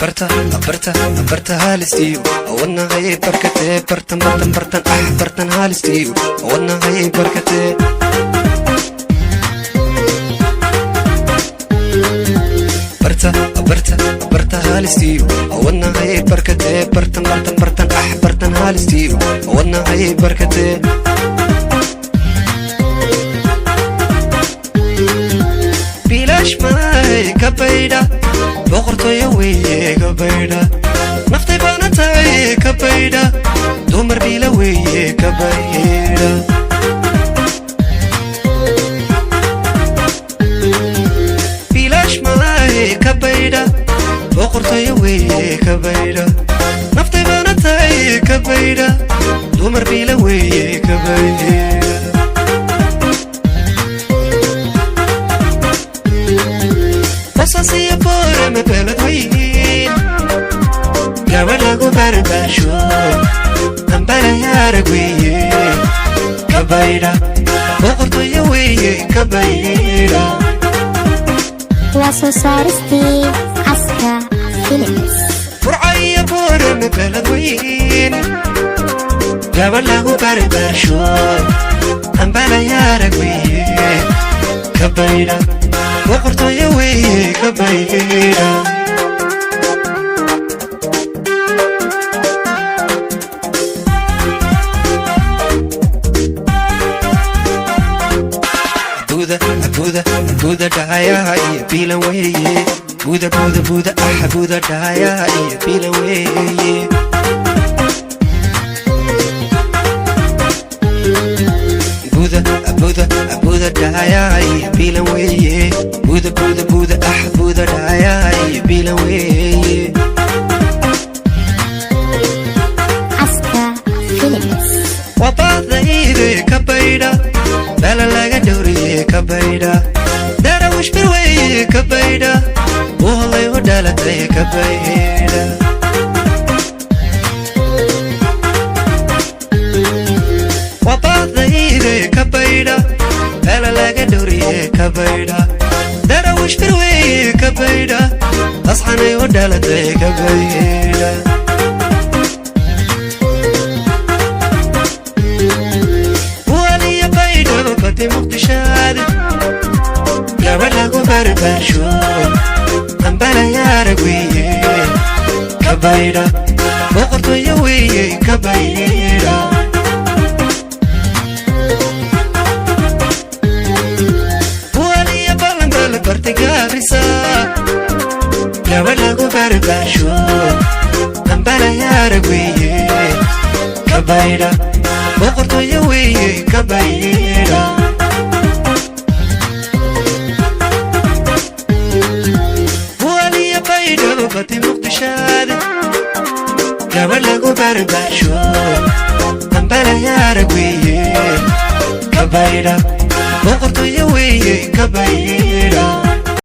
Barta, barta, barta haalistiyo wadnahay barkatee. Bartan, bartan, bartan, ah, bartan haalistiyo wadnahay barkatee. Barta, barta, barta haalistiyo wadnahay barkatee. Bartan, bartan, bartan, ah, bartan haalistiyo wadnahay barkatee. Bilaash maay, ka baydha, boqortooyo weeye, ka baydha. Naftay baana tahay, ka baydha, dumar bila weeye, ka baydha. Bilaash maay, ka baydha, boqortooyo weeye, ka baydha. Naftay baana tahay, ka baydha, dumar bila weeye, ka baydha. Boosasiyo Boorama, beled weyn, gabadh lagu barbaasho ambalaya arag weeye, ka baydha, boqortooyo weeye, ka baydha. Waa soo saaristii Caska Films. Burcayo Boorama, beled weyn, gabadh lagu barbaasho ambalaya arag weeye, ka baydha, boqortooyo weeye, ka baydha. Buda, buda, buda dhaaya iyo bilan weeye. Buda, buda, buda, ah, buda dhaaya iyo bilan weeye. Buda, buda, buda dhaaya iyo bilan weeye. Buda, buda, buda, ah, buda dhaaya iyo bilan weeye. Caska Films. Waa baadayde, ka baydha, bala laga dhowriye, ka baydha. Darawish bir weeye, ka baydha. Uholay u dhalatay, ka baydha. Waa baadayde, ka baydha, bala laga dhowriye, ka baydha. Darawish bir weeye, ka baydha. Asxanay u dhalatay, ka baydha. Waliya Baydhabo, badi Muqdishaade, gabadh lagu barbaarsho ambalaya arag weeye, ka baydha, boqortooyo weeye, ka baydha. Waliya Balanbal, barti Gaarisa, gabadh lagu barbaarsho ambalaya arag weeye, ka baydha, boqortooyo weeye, ka baydha. Waliya Baydhabo, badi Muqdishaade, gabadh lagu barbaarsho ambalaya arag weeye, ka baydha, boqortooyo weeye, ka baydha.